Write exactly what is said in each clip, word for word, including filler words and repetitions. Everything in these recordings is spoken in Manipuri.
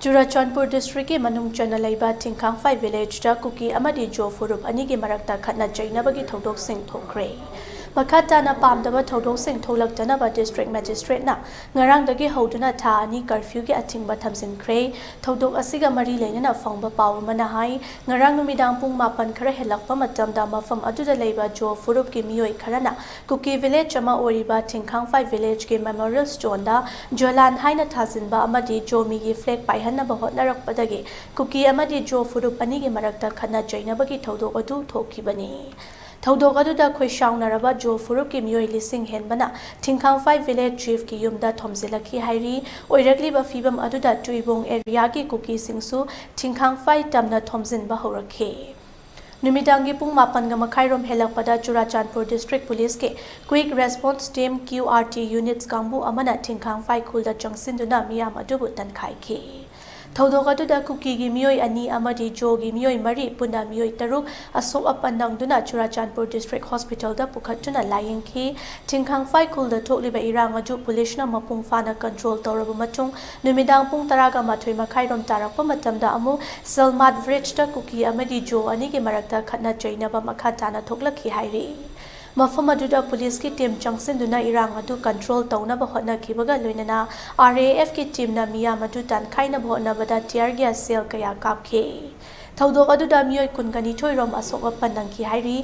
ꯆꯨꯔꯥꯆꯥꯟꯄꯨꯔ ꯗꯤꯁꯇ꯭ꯔꯤꯛꯀꯤ ꯃꯅꯨꯡ ꯆꯟꯅ ꯂꯩꯕ ꯊꯤꯡꯈꯥꯡꯐꯥꯏ ꯚꯤꯂꯦꯖꯇ ꯀꯨꯀꯤ ꯑꯃꯗꯤ ꯖꯣ ꯐꯨꯔꯨꯞ ꯑꯅꯤꯒꯤ ꯃꯔꯛꯇ ꯈꯠꯅ ꯆꯩꯅꯕꯒꯤ ꯊꯧꯗꯣꯛꯁꯤꯡ ꯊꯣꯛꯈ꯭ꯔꯦ꯫ ꯃꯈꯥ ꯇꯥꯅ ꯄꯥꯝꯗꯕ ꯊꯧꯗꯣꯛꯁꯤꯡ ꯊꯣꯛꯂꯛꯇꯅꯕ ꯗꯤꯁꯇ꯭ꯔꯤꯛ ꯃꯦꯖꯤꯁꯇ꯭ꯔꯦꯠꯅ ꯉꯔꯥꯡꯗꯒꯤ ꯍꯧꯗꯨꯅ ꯊꯥ ꯑꯅꯤ ꯀꯔꯐ꯭ꯌꯨꯒꯤ ꯑꯊꯤꯡꯕ ꯊꯝꯖꯤꯟꯈ꯭ꯔꯦ꯫ ꯊꯧꯗꯣꯛ ꯑꯁꯤꯒ ꯃꯔꯤ ꯂꯩꯅꯅ ꯐꯪꯕ ꯄꯥꯎ ꯑꯃꯅ ꯍꯥꯏ, ꯉꯔꯥꯡ ꯅꯨꯃꯤꯗꯥꯡ ꯄꯨꯡ ꯃꯥꯄꯟ ꯈꯔ ꯍꯦꯜꯂꯛꯄ ꯃꯇꯝꯗ ꯃꯐꯝ ꯑꯗꯨꯗ ꯂꯩꯕ ꯖꯣ ꯐꯨꯔꯨꯞꯀꯤ ꯃꯤꯑꯣꯏ ꯈꯔꯅ ꯀꯨꯀꯤ ꯚꯤꯂꯦꯖ ꯑꯃ ꯑꯣꯏꯔꯤꯕ ꯊꯤꯡꯈꯥꯡꯐꯥꯏ ꯚꯤꯂꯦꯖꯀꯤ ꯃꯦꯃꯣꯔꯤꯌꯦꯜ ꯁ꯭ꯇꯣꯟꯗ ꯖꯣꯂꯥꯟ ꯍꯥꯏꯅ ꯊꯥꯖꯤꯟꯕ ꯑꯃꯗꯤ ꯖꯣꯃꯤꯒꯤ ꯐ꯭ꯂꯦꯒ ꯄꯥꯏꯍꯟꯅꯕ ꯍꯣꯠꯅꯔꯛꯄꯗꯒꯤ ꯀꯨꯀꯤ ꯑꯃꯗꯤ ꯖꯣ ꯐꯨꯔꯨꯞ ꯑꯅꯤꯒꯤ ꯃꯔꯛꯇ ꯈꯠꯅ ꯆꯩꯅꯕꯒꯤ ꯊꯧꯗꯣꯛ ꯑꯗꯨ ꯊꯣꯛꯈꯤꯕꯅꯤ꯫ ꯊꯧꯗꯣꯛ ꯑꯗꯨꯗ ꯈꯣꯏꯁꯥꯎꯅꯔꯕ ꯖꯣ ꯐꯨꯔꯨꯞꯀꯤ ꯃꯤꯑꯣꯏ ꯂꯤꯁꯤꯡ ꯍꯦꯟꯕꯅ ꯊꯤꯡꯈꯥꯡꯐꯥꯏ ꯚꯤꯂꯦꯖ ꯆꯤꯐꯀꯤ ꯌꯨꯝꯗ ꯊꯣꯝꯖꯤꯜꯂꯛꯈꯤ ꯍꯥꯏꯔꯤ꯫ ꯑꯣꯏꯔꯛꯂꯤꯕ ꯐꯤꯕꯝ ꯑꯗꯨꯗ ꯇꯨꯏꯕꯣꯡ ꯑꯦꯔꯤꯌꯥꯒꯤ ꯀꯨꯀꯤꯁꯤꯡꯁꯨ ꯊꯤꯡꯈꯥꯡꯐꯥꯏ ꯇꯝꯅ ꯊꯣꯝꯖꯤꯟꯕ ꯍꯧꯔꯛꯈꯤ꯫ ꯅꯨꯃꯤꯗꯥꯡꯒꯤ ꯄꯨꯡ ꯃꯥꯄꯟꯒ ꯃꯈꯥꯏꯔꯣꯝ ꯍꯦꯜꯂꯛꯄꯗ ꯆꯨꯔꯥꯆꯥꯟꯄꯨꯔ ꯗꯤꯁꯇ꯭ꯔꯤꯛ ꯄꯨꯂꯤꯁꯀꯤ quick response team, Q R T, units ꯀꯥꯡꯕꯨ ꯑꯃꯅ ꯊꯤꯡꯈꯥꯡꯐꯥꯏ ꯈꯨꯜꯗ ꯆꯪꯁꯤꯟꯗꯨꯅ ꯃꯤꯌꯥꯝ ꯑꯗꯨꯕꯨ ꯇꯟꯈꯥꯏꯈꯤ꯫ ꯊꯧꯗꯣꯛ ꯑꯗꯨꯗ ꯀꯨꯀꯤꯒꯤ ꯃꯤꯑꯣꯏ ꯑꯅꯤ ꯑꯃꯗꯤ ꯖꯣꯒꯤ ꯃꯤꯑꯣꯏ ꯃꯔꯤ, ꯄꯨꯟꯅ ꯃꯤꯑꯣꯏ ꯇꯔꯨꯛ ꯑꯁꯣꯛ ꯑꯄꯟ ꯅꯪꯗꯨꯅ ꯆꯨꯔꯥꯆꯥꯟꯄꯨꯔ ꯗꯤꯁꯇ꯭ꯔꯤꯛ ꯍꯣꯁꯄꯤꯇꯥꯜꯗ ꯄꯨꯈꯠꯇꯨꯅ ꯂꯥꯌꯦꯡꯈꯤ꯫ ꯊꯤꯡꯈꯥꯡꯐꯥꯏ ꯈꯨꯜꯗ ꯊꯣꯛꯂꯤꯕ ꯏꯔꯥꯡ ꯑꯗꯨ ꯄꯨꯂꯤꯁꯅ ꯃꯄꯨꯡ ꯐꯥꯅ ꯀꯟꯇ꯭ꯔꯣꯜ ꯇꯧꯔꯕ ꯃꯇꯨꯡ, ꯅꯨꯃꯤꯗꯥꯡ ꯄꯨꯡ ꯇꯔꯥꯒ ꯃꯥꯊꯣꯏ ꯃꯈꯥꯏꯔꯣꯝ ꯇꯥꯔꯛꯄ ꯃꯇꯝꯗ ꯑꯃꯨꯛ ꯁꯦꯜꯃꯥꯠ ꯕ꯭ꯔꯤꯖꯇ ꯀꯨꯀꯤ ꯑꯃꯗꯤ ꯖꯣ ꯑꯅꯤꯒꯤ ꯃꯔꯛꯇ ꯈꯠꯅ ꯆꯩꯅꯕ ꯃꯈꯥ ꯇꯥꯅ ꯊꯣꯛꯂꯛꯈꯤ ꯍꯥꯏꯔꯤ꯫ ꯃꯐꯝ ꯑꯗꯨꯗ ꯄꯨꯂꯤꯁꯀꯤ ꯇꯤꯝ ꯆꯪꯁꯤꯟꯗꯨꯅ ꯏꯔꯥꯡ ꯑꯗꯨ ꯀꯟꯇ꯭ꯔꯣꯜ ꯇꯧꯅꯕ ꯍꯣꯠꯅꯈꯤꯕꯒ ꯂꯣꯏꯅꯅ ꯑꯥꯔ ꯑꯦ ꯑꯦꯐꯀꯤ ꯇꯤꯝꯅ ꯃꯤꯌꯥꯝ ꯑꯗꯨ ꯇꯥꯟꯈꯥꯏꯅꯕ ꯍꯣꯠꯅꯕꯗ ꯇꯤꯌꯥꯔ ꯒ꯭ꯌꯥꯁ ꯁꯦꯜ ꯀꯌꯥ ꯀꯥꯞꯈꯤ꯫ ꯊꯧꯗꯣꯛ ꯑꯗꯨꯗ ꯃꯤꯑꯣꯏ ꯀꯨꯟꯒ ꯅꯤꯊꯣꯏ ꯔꯣꯝ ꯑꯁꯣꯛ ꯑꯄꯟ ꯅꯪꯈꯤ ꯍꯥꯏꯔꯤ꯫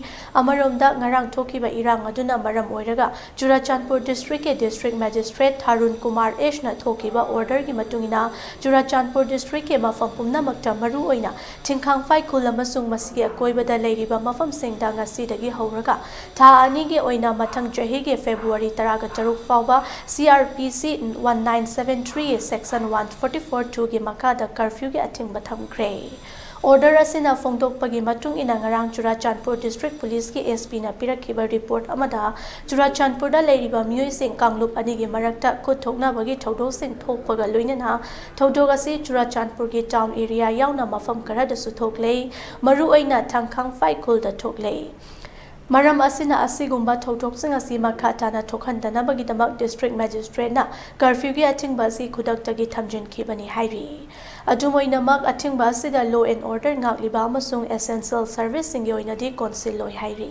ꯑꯃꯔꯣꯝꯗ, ꯉꯔꯥꯡ ꯊꯣꯛꯈꯤꯕ ꯏꯔꯥꯡ ꯑꯗꯨꯅ ꯃꯔꯝ ꯑꯣꯏꯔꯒ ꯆꯨꯔꯥꯆꯥꯟꯄꯨꯔ ꯗꯤꯁꯇ꯭ꯔꯤꯛꯀꯤ ꯗꯤꯁꯇ꯭ꯔꯤꯛ ꯃꯦꯖꯤꯁꯇ꯭ꯔꯦꯠ ꯊꯥꯔꯨꯟ ꯀꯨꯃꯥꯔ ꯑꯦꯁꯅ ꯊꯣꯛꯈꯤꯕ ꯑꯣꯔꯗꯔꯒꯤ ꯃꯇꯨꯡ ꯏꯟꯅ, ꯆꯨꯔꯥꯆꯥꯟꯄꯨꯔ ꯗꯤꯁꯇ꯭ꯔꯤꯛꯀꯤ ꯃꯐꯝ ꯄꯨꯝꯅꯃꯛꯇ, ꯃꯔꯨꯑꯣꯏꯅ ꯊꯤꯡꯈꯥꯡꯐꯥꯏ ꯈꯨꯜ ꯑꯃꯁꯨꯡ ꯃꯁꯤꯒꯤ ꯑꯀꯣꯏꯕꯗ ꯂꯩꯔꯤꯕ ꯃꯐꯝꯁꯤꯡꯗ ꯉꯁꯤꯗꯒꯤ ꯍꯧꯔꯒ ꯊꯥ ꯑꯅꯤꯒꯤ ꯑꯣꯏꯅ ꯃꯊꯪ ꯆꯍꯤꯒꯤ ꯐꯦꯕ꯭ꯔꯨꯋꯥꯔꯤ ꯇꯔꯥꯒ ꯇꯔꯨꯛ ꯐꯥꯎꯕ ꯁꯤ ꯑꯥꯔ ꯄꯤ ꯁꯤ one nine seven three, section one forty four ꯇꯨꯒꯤ ꯃꯈꯥꯗ ꯀꯔꯐ꯭ꯌꯨꯒꯤ ꯑꯊꯤꯡꯕ ꯊꯝꯈ꯭ꯔꯦ꯫ ꯑꯣꯔꯗꯔ ꯑꯁꯤꯅ ꯐꯣꯡꯗꯣꯛꯄꯒꯤ ꯃꯇꯨꯡ ꯏꯟꯅ, ꯉꯔꯥꯡ ꯆꯨꯔꯥꯆꯥꯟꯄꯨꯔ ꯗꯤꯁꯇ꯭ꯔꯤꯛ ꯄꯨꯂꯤꯁꯀꯤ ꯑꯦꯁ ꯄꯤꯅ ꯄꯤꯔꯛꯈꯤꯕ ꯔꯤꯄꯣꯔꯠ ꯑꯃꯗ, ꯆꯨꯔꯥꯆꯥꯟꯄꯨꯔꯗ ꯂꯩꯔꯤꯕ ꯃꯤꯑꯣꯏꯁꯤꯡ ꯀꯥꯡꯂꯨꯞ ꯑꯅꯤꯒꯤ ꯃꯔꯛꯇ ꯈꯨꯠ ꯊꯣꯛꯅꯕꯒꯤ ꯊꯧꯗꯣꯛꯁꯤꯡ ꯊꯣꯛꯄꯒ ꯂꯣꯏꯅꯅ ꯊꯧꯗꯣꯛ ꯑꯁꯤ ꯆꯨꯔꯥꯆꯥꯟꯄꯨꯔꯒꯤ ꯇꯥꯎꯟ ꯑꯦꯔꯤꯌꯥ ꯌꯥꯎꯅ ꯃꯐꯝ ꯈꯔꯗꯁꯨ ꯊꯣꯛꯂꯦ꯫ ꯃꯔꯨꯑꯣꯏꯅ ꯊꯥꯡꯈꯥꯡꯐꯥꯏ ꯈꯨꯜꯗ ꯊꯣꯛꯂꯦ꯫ ꯃꯔꯝ ꯑꯁꯤꯅ, ꯑꯁꯤꯒꯨꯝꯕ ꯊꯧꯗꯣꯛꯁꯤꯡ ꯑꯁꯤ ꯃꯈꯥ ꯇꯥꯅ ꯊꯣꯛꯍꯟꯗꯅꯕꯒꯤꯗꯃꯛ district magistrateꯅ curfewꯒꯤ ꯑꯊꯤꯡꯕ ꯑꯁꯤ ꯈꯨꯗꯛꯇꯒꯤ ꯊꯝꯖꯤꯟꯈꯤꯕꯅꯤ ꯍꯥꯏꯔꯤ꯫ ꯑꯗꯨꯝ ꯑꯣꯏꯅꯃꯛ, ꯑꯊꯤꯡꯕ ꯑꯁꯤꯗ law and order ꯉꯥꯛꯂꯤꯕ ꯑꯃꯁꯨꯡ essential serviceꯁꯤꯡꯒꯤ ꯑꯣꯏꯅꯗꯤ ꯀꯣꯟꯁꯤꯜꯂꯣꯏ ꯍꯥꯏꯔꯤ꯫